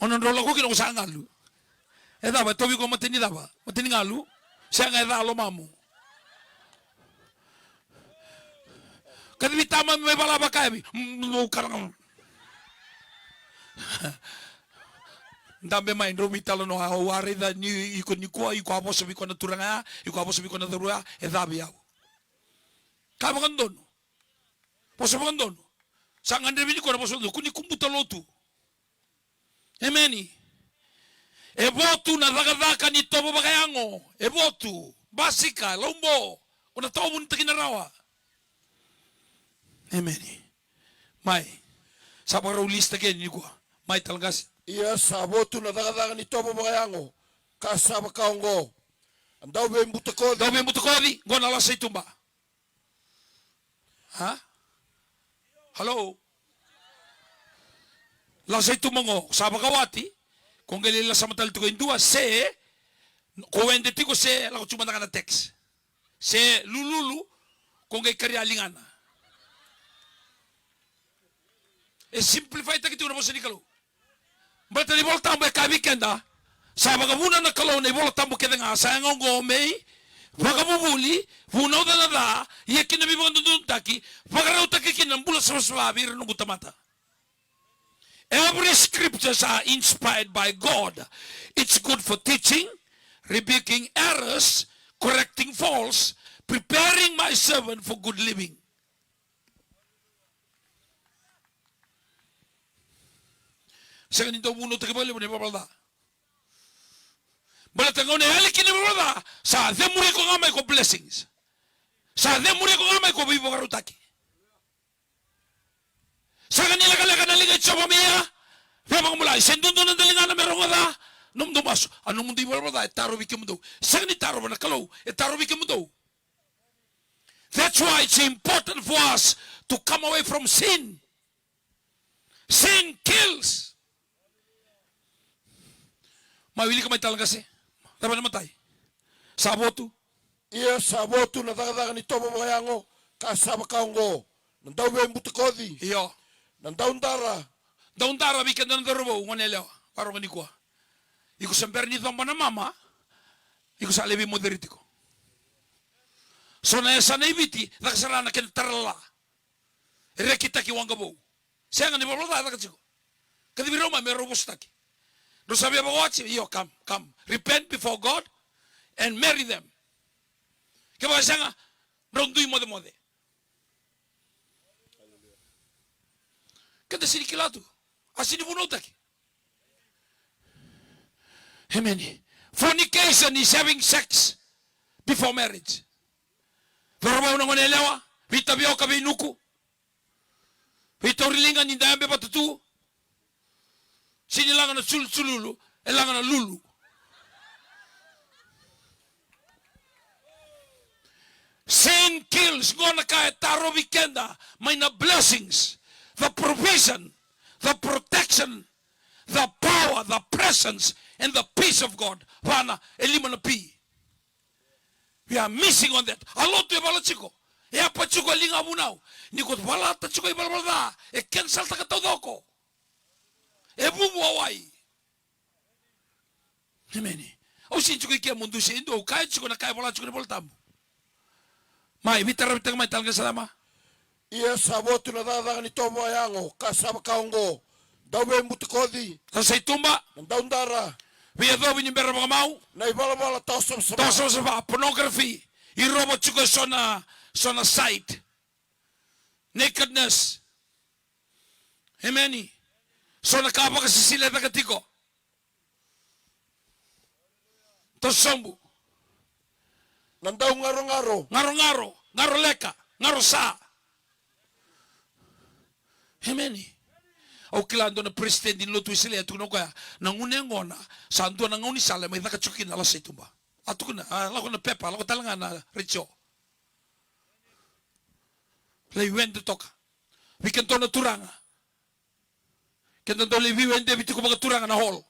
O nodrau lako kina ko sa galu. E cava, e tauvi ko mata ni cava? Mata ni galu. Sega, e ca lomamu. Kacivi tamami mai vala vakayavi. Mm, mm, karanga. Dabe mai, drau mai talanoa, au a raica ni iko nikua, iko a vosa vei koya na turaga ya, iko a vosa vei koya na cauravou ya, e ca vei au. Ka vakadodonu. Vosa vakadodonu. Sa gadrevi ni koya na vosa vakadodonu, ko ni kubuta lotu. Emeni. E votu na cakacaka ni tovo vakayago. E votu. Basika, laubo. Ko na tawa vunitaki na rawa. Emeni. Mai. Sa vakarau list again nikua. Mai tale qase. Ia sa votu na cakacaka ni tovo vakayago. ka sa vaka oqo. Dau veibutakoci. Dau veibutakoci, qo na lasa i tuba. Ha? Hello? Lasa i tuba qo, sa vakawati, ko qai lai lasama tale tiko e dua, se, ko wede tiko se, lako tu mada ga na text. Se lululu, ko qai karia ligana. E simplify taki tiko na vosa ni Kalou. Baleta na iVola Tabu e kaya vei keda, sa vakavuna na Kalou na iVola Tabu kece ga, sa yaga oqo me ivakavuvuli, vunauca na ca, ia kina veivakadodonutaki, vakarautaki kina na bula savasava vei ira na noqu tamata. Every scriptures are inspired by God. It's good for teaching, rebuking errors, correcting faults, preparing my servant for good living. Sega ni dau vunautaki vakalevu na ivalavala ca. Baleta gauna e yali kina na ivalavala ca, sa cemuri iko ga mai ko blessings. Sa cemuri iko ga mai ko veivakarautaki. Sega ni lekaleka na liga i Jiova me ia veivakabulai. Se dua na daligana me rogoca nomudou masu. A nomudou ivalavala ca e tarovi kemudou. Sega ni tarova na Kalou, e tarovi kemudou. That's why it's important for us to come away from sin. Sin kills. Mai wilika mai tale qase. Cava na matai? Sa votu. Ia sa votu na cakacaka ni tovo vakayago, ka sa vaka oqo. Na dauveibutakoci. Io. Na daudara. Daudara vei keda na cauravou, gone yalewa. Varogo nikua. Iko sa bera ni coba na mama. Iko sa lai veimoceri tiko. So na yasana i Viti, caka sara na kena taralala. E rekitaki waqa vou. Sega ni valavala ca e caka tiko. Kacivi rau mai me rau vosataki. Rau sa via vakawati, io, come, come. Repent before God and marry them. Kevaka sega, rau dui mocemoce. Keda sini kila tu. A sini vunautaki. Amen. Fornication is having sex before marriage. Cauravou na gone yalewa, veitavioka, veinuku. Veitauri liga ni da yabe vata tu. Sini laga na sulusululu, e laga na lulu. Sin kills, qo na ka e tarovi keda mai na blessings, the provision, the protection, the power, the presence, and the peace of God. Vana, e lima na P. We are missing on that. A lotu e vala tiko. E apa tiko e liga vunau. Ni ko valata tiko i valavala ca, e kensaltaka taucoko. E vuvu a wai. Emeni. Au sini tiko i ke mo dusia e dua, au kaya tiko na ka e vola tiko na iVola Tabu. Mai, veitaravitaka mai tale ga sa lama. Ia sa votu na cakacaka ni tovo vakayago, ka sa vaka oqo. Dauveibutakoci. Sa sa i tuba. Na daudara. Veiyacovi ni bera vakamau. Na ivalavala tawa savasava. Tawa savasava, pornography. Irova tiko e so na, so na site. Nakedness. Emeni. So na ka vakasisila e caka tiko. Toso sobu. Na daugarogaro. Garogaro, garoleka, garosa. Emeni. Au kila dua na peresitedi ni lotu Wesele, a tukuna o koya, na gunu yaqona, sa dua na gaunisala e mai caka tiko kina na lasa i tuba. A tukuna, a lako na pepa, a lako tale ga na retio. Lai wede toka. Vei keda na turaga. Keda dau lai veiwedevi tiko vakaturaga na hall.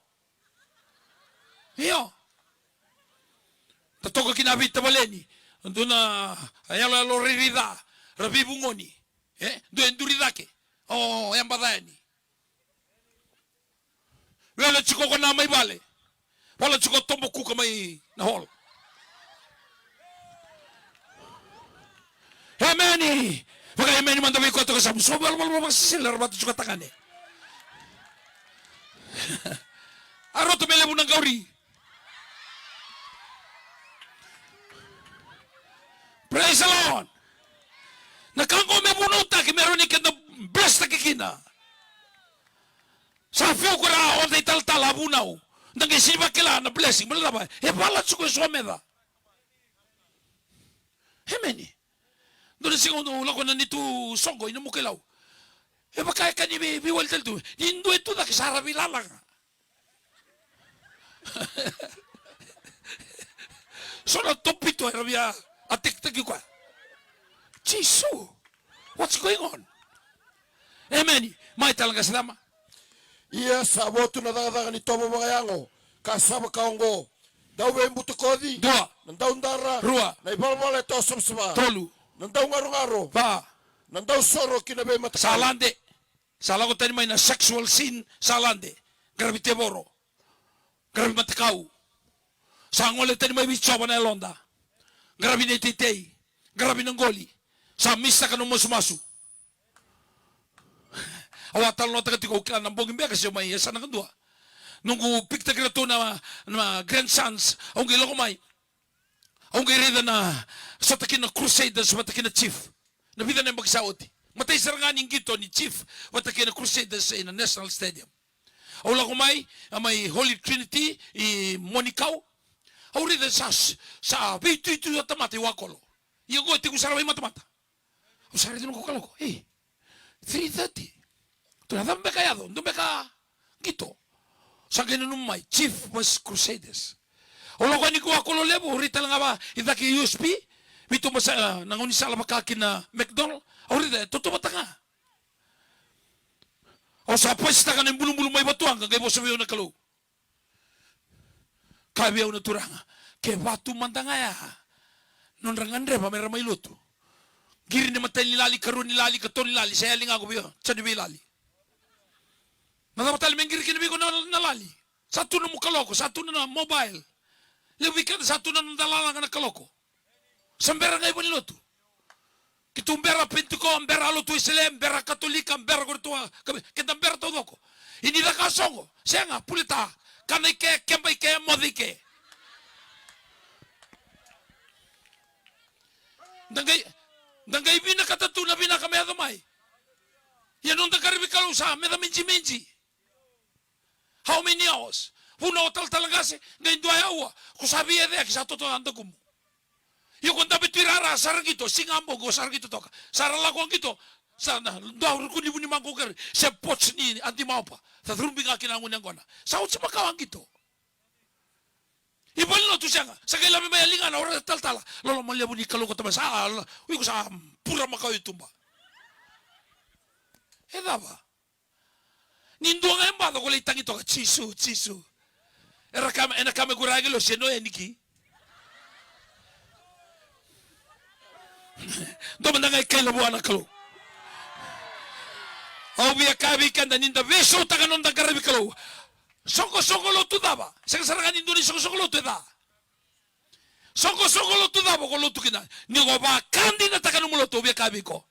Io. Da toka kina veitavaleni. Dua na yaloyalo rairai ca. Ra veivugoni. E? Dua e duri cake. O, e baca yani. Wele tiko ko na mai vale. Wala tiko tobo kuka mai na hall. Emeni. Vaka emeni mada vei koya toka samu. So wala wala wala sisila ra vata tiko tagane. A rota me levu na qauri. Praise the Lord. Na ka qo me vunautaki me rawa ni keda bless taki kina. Sa fiu ko ra oca italatala a vunau. Da qai sini vakila na blessing. Baleta cava? E vala tiko e so meca. Emeni. Dua na siga au lako na nitu soqo i Namuka-i-Lau. E vaka e ka ni vei, veiwali tale tu. Ni dua e tu cake sa ra veilalaga. So na topito era via attack-taki koya. Jisu. What's going on? Emeni. Mai tale qase cama. Ia sa votu na cakacaka ni tovo vakayago, ka sa vaka oqo: dauveibutakoci. Dua. Na daudara. Rua. Na ivalavala e tawa savasava. Tolu. Na daugarogaro. Va. Na dausoro ki na veimatakau. Sa lade. Sa lako tani mai na sexual sin, sa lade. Qaravi tevoro. Qaravi matakau. Sa gole tani mai vei Jiova na yaloda. Qaravi na iteitei. Qaravi na qoli. Sa misaka na masumasu. Au a talanoataka tiko, au kila na bogi beka se mai yasana kadua. Noqu pick-taki iratou na, na grandsons, au qai lako mai. Au qai raica na, sota kina na Crusaders vata kei na Chief. Na vica na yabaki sa oti. Matai sara ga ni qito ni Chief vata kei na Crusaders ena National Stadium. Au lako mai, a mai Holy Trinity i Monikau. Au raica sa, sa veituitu na tamata i Wakolo. Ia qo e tekivu sara veimatamata. Au sa raica noqu kaloko, ei, three thirty. Tou na cava beka yaco, dua beka qito. Sa qai nanuma mai, Chief versus Crusaders. Au lako yani ki Wakolo levu, au rai tale ga va i cake i U S P, vei tou masa, na gaunisala vaka ki na McDonald. Au raica e tautauvata ga. Au sa pasitaka na ibulubulu mai Vatuwaqa, qai vosa vei au na Kalou. Kaya vei au na Turaga, keva tu mada ga ya nodra gadreva mera mai lotu. Qiri ni matai ni lali, karua ni lali, katolu ni lali, sa yali ga ko vei au, sa ni veilali. Na cava tale me qiri kina vei iko na, na lali? Sa tu na nomu kaloko, sa tu na, na mobile. Levu vei keda sa tu na noda lalaga na kaloko. Sa bera ga i valenilotu. Keitou bera Penitiko, bera Lotu Wesele, bera Katolika, bera ko ratou a, ka-, keda bera taucoko. Ia ni caka soqo, sega, puleta, kana i ke, keba i ke, moce i ke. Da qai, da qai vinakata tu na vinaka me yaco mai. Ia noda qaravi Kalou sa meca me jimeji. How many hours? Vunau, talatala qase, qai dua e aua, ko sa veiyacayaki, sa toto na dakumu. Io, ko dabe tu i rara, sa ra qito, siga a bogi ko sa ra qito toka. Sa ra lako qito, sa na dua ruku ni vunimaqo keri, se pots ni adi maopa. Sa curubi ga kina gone yaqona. Sa oti makawa qito. I valenilotu sega, sa qai lave mai a ligana, o ra talatala. Loloma levu ni Kalou ko tamai, sa, o iko sa pura makawa i tuba. E cava? Ni dua ga e baca ko lai tagi toka, Jisu, Jisu. Era kama, ena kama kura agi lo se no e niki. Dua mada ga e kaila vua na Kalou. Au via kaya vei keda ni da veisautaka noda qaravi Kalou. Soqosoqo lotu cava? Sega sara ga ni dua ni soqosoqo lotu e ca. Soqosoqo lotu cava ko lotu kina? Ni ko vakadinataka nomu lotu, au via kaya vei iko.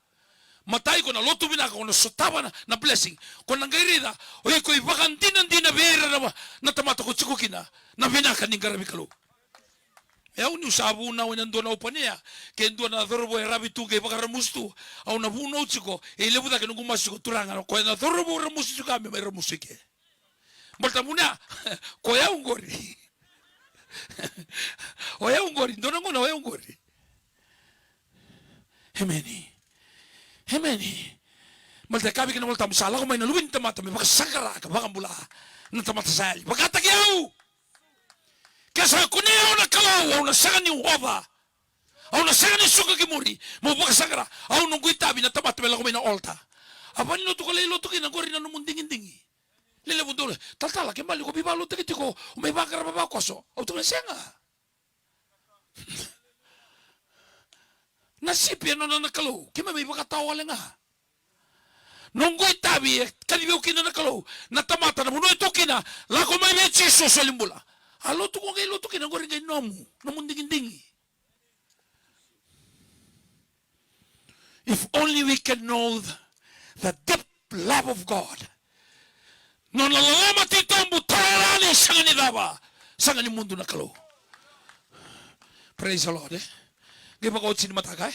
Matai, ko na lotu vinaka, ko na sotava na, na blessing. Ko na qai raica o iko ivakadinadina vei ira na, na tamata ko tiko kina. Na vinaka ni qaravi Kalou. E au niu sa vunau ena dua na open air, ke dua na cauravou e ravi tu, ke vakaramusu tu. Au na vunau tiko, e levu cake noqu masu tiko, Turaga, ko na cauravou ramusu tiko, me mai ramusu i ke. Baleta vuna, ko yau qori. O yau qori, dua na gauna o yau qori. Emeni. Emeni. Baleta e kaya vei keda na iVolatabu, sa lako mai na Luve ni tamata me vakasaqara ka vakabula na tamata sa yali. Vakataki au. Ke sa kunei au na Kalou, au na sega ni oca. Au na sega ni suka ki muri, meu vakasaqara. Au noqu itavi na tamata me lako mai na altar. A valenilotu ko lai lotu kina qori na nomu digidigi. Lelevu dole, talatala, ke mali ko veivakalotutaki tiko, o mai vaqara vavakoso. Au tukuna sega. Na sipi e nona na Kalou, keimami vakatawa wale ga. Noqu itavi e kacivi au kina na Kalou, na tamata na vanua e tu kina, lako mai vei Jisu soli bula. A lotu ko qai lotu kina, qori qai nomu, nomu digidigi. If only we can know the, the deep love of God. Nona loloma titobu, tawa rani, sega ni cava, sega ni mudu na Kalou. Praise the Lord, e? Qai vakaoti ni mataka, e?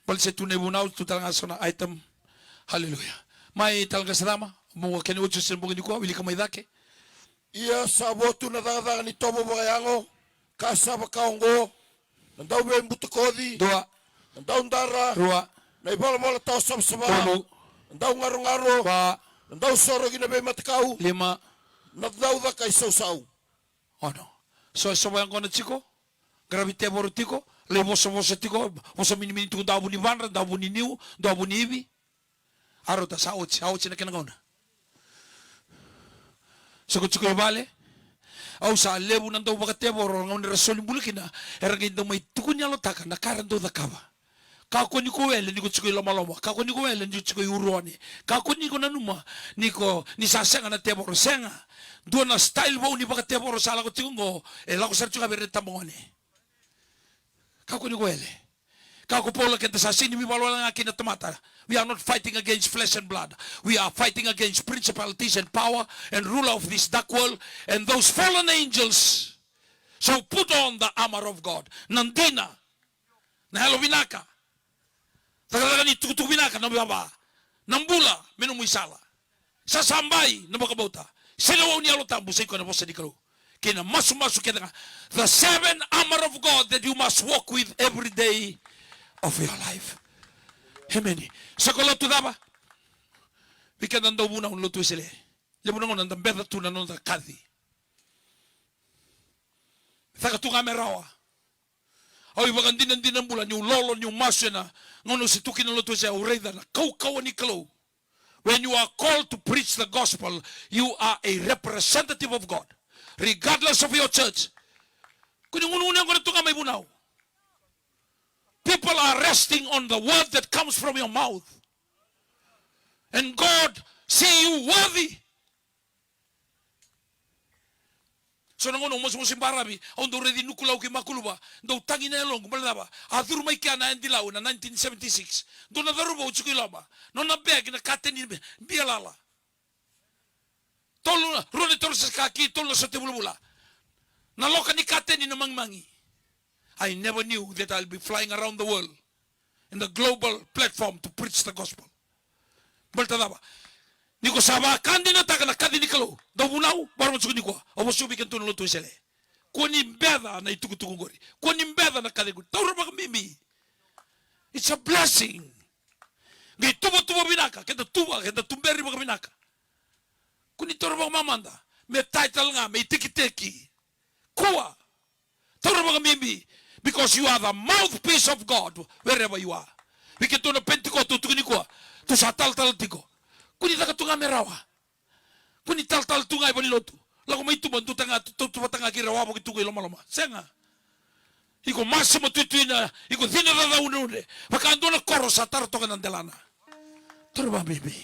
Baleta se tu na ivunau, tu tale ga so na item. Hallelujah. Mai tale ga sa cama, mo kena oti se bogi nikua, wilika mai cake. Ia sa votu na cakacaka ni tovo vakayago, ka sa vaka oqo: na dauveibutakoci. Dua. Na daudara. Rua. Na ivalavala tawa savasava. Tolu. Na daugarogaro. Va. Na dausoro ki na veimatakau. Lima. Na daucaka i sausau. Ono. So e sova yaqona tiko, qaravi tevoro tiko, lai vosavosa tiko, vosa minimini tiko, dua vu ni vadra, dua vu ni niu, dua vu ni ivi. A rauta, sa oti, a oti na kena gauna. Sa ko tiko i vale. Au sa levu na dau vakatevoro, gauna era soli bula kina, era qai dau mai tukuni yalotaka na ka era dau cakava. Kakua ni ko wele ni ko tiko i lomaloma. Kakua ni ko wele ni ko tiko i uruone. Kakua ni ko nanuma ni ko, ni sa sega na tevoro. Sega. Dua na style vou ni vakatevoro sa lako tiko qo, e lako sara tiko ga vei ira na itabagone. Kakua ni ko wele. Kaya ko Paula, keda sa sega ni veivakalewale ga kei na tamata. We are not fighting against flesh and blood. We are fighting against principalities and power and ruler of this dark world and those fallen angels. So put on the armor of God. Na dina. Na yalo vinaka. Cakacaka ni tukutuku vinaka na vava. Na bula me nomu isala. Sasabai na vakabauta. Sega wau ni Yalo Tabu, sa i koya na vosa ni Kalou. Kei na masumasu kece ga. The seven armor of God that you must walk with every day of your life. Amen. Sa ko lotu cava? Vei keda dau vunau na lotu Wesele. Levu na gauna da beca tu na noda kaci. Caka tu ga me rawa. Au ivakadinadina bula niu lolo, niu masu ena gauna au se tu kina lotu Wesele, au raica na kaukauwa ni Kalou. When you are called to preach the gospel, you are a representative of God, regardless of your church. Kua ni gunugunu yaqona tu ga mai vunau. People are resting on the word that comes from your mouth. And God see you worthy. So na gauna au masumasu i baravi, au dau raici Nukulau kei Makuluva, dau tagi na yaloqu, baleta cava? A curu mai kea na Yadilau na nineteen seventy-six. Dua na cauravou tiko i loma. Nona bag na kateni bialala. Tolu na, rua na toro se kaki, tolu na sote vulavula. Na loka ni kateni na magimagi. I never knew that I'll be flying around the world in the global platform to preach the gospel. Baleta cava? Ni ko sa vakadinataka na kaci ni Kalou, dau vunau, vakarau tiko nikua. Au vosa vei kemudou na lotu Wesele. Kua ni beca na itukutuku qori. Kua ni beca na kaci qori. Taura vakabibi. It's a blessing. Qai tuvatuva vinaka, keda tuva, keda tuberi vakavinaka. Kua ni taura vakamamada. Me tai tale ga, me itekiteki. Kua. Taura vakabibi, because you are the mouthpiece of God wherever you are. Vei keitou na Pentecost, tou tukuni nikua, tou sa talatala tiko. Kua ni caka tu ga me rawa. Kua ni talatala tu ga i valenilotu. Lako mai tuba, dua tale ga, tou tu vata ga kei ira wavoki tu qo i lomaloma. Sega. Iko masu matuituina, iko cina cacaudraudre. Vaka dua na koro sa tara toka na delana. Taura vakabibi.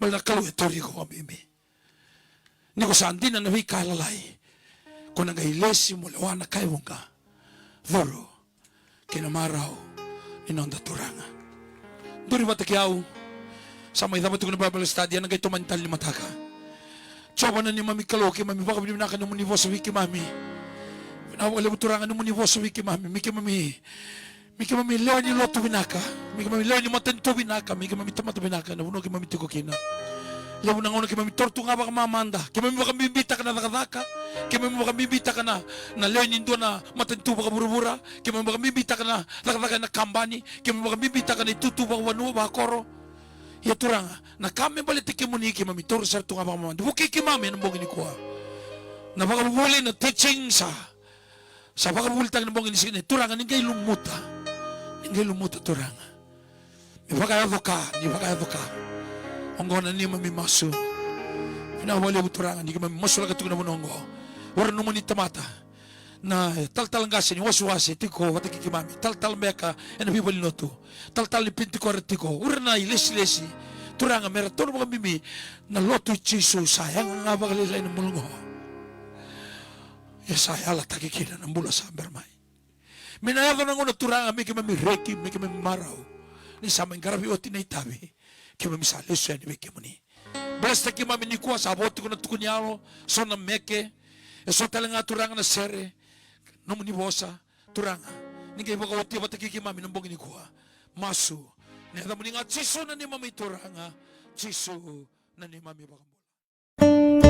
Baleta na Kalou e tauri iko vakabibi. Ni ko sa dina na veika e lalai, ko na qai lesi mo lewa na ka e vuqa. Curu ki na marau ni noda Turaga. Duri vata kei au. Sa mai cava tiko na Bible study, ena qai tomani tale ni mataka. Jiova na neimami Kalou, keimami vakavinavinaka nomuni vosa vei keimami. Vinaka vakalevu Turaga nomuni vosa vei keimami, me keimami Me keimami lewe ni lotu vinaka, me keimami lewe ni matanitu vinaka, me keimami tamata vinaka ena vanua keimami tiko kina. Levu na gauna keimami taura tu ga vakamamada, keimami vakabibitaka na cakacaka, keimami vakabibitaka na, na lewe ni dua na matanitu vakavuravura, keimami vakabibitaka na cakacaka ena kabani, keimami vakabibitaka na itutu vakavanua, vakoro. Ia Turaga, na ka me baleti kemuni keimami taura sara tu ga vakamamada. Vukei keimami ena bogi nikua. Na vakavuvuli, na teaching sa Sa vakavuvulitaki na bogi ni siga ni, Turaga, ni qai lumuta. Ni qai lumuta, Turaga. Me vakayaco ka, ni vakayaco ka. Oqo na neimami masu. Vinaka vakalevu, Turaga, ni keimami masulaka tiko na vanua oqo. O ira nomuni tamata na talatala qase ni wasewase tiko vata kei keimami. Talatala beka ena veivalenilotu. Talatala ni Penitiko era tiko. O ira na ilesilesi. Turaga, me ratou na vakabibi na lotu i Jisu, sa yaga ga vakalailai na bula oqo. Ia sa yalataki kina na bula sa bera mai. Me na yaco na gauna, Turaga, me keimami reki, me keimami marau. Ni sa mai qaravi oti na itavi, keimami sa lesu yani vei kemuni. Bless-taki keimami nikua, sa vo tiko na tuku ni yalo, so na meke, e so tale ga, Turaga, na sere, nomuni vosa, Turaga. Ni qai vakaotia vata kei keimami na bogi nikua. Masu, ena yacamuni ga Jisu na neimami Turaga, Jisu na neimami iVakabula.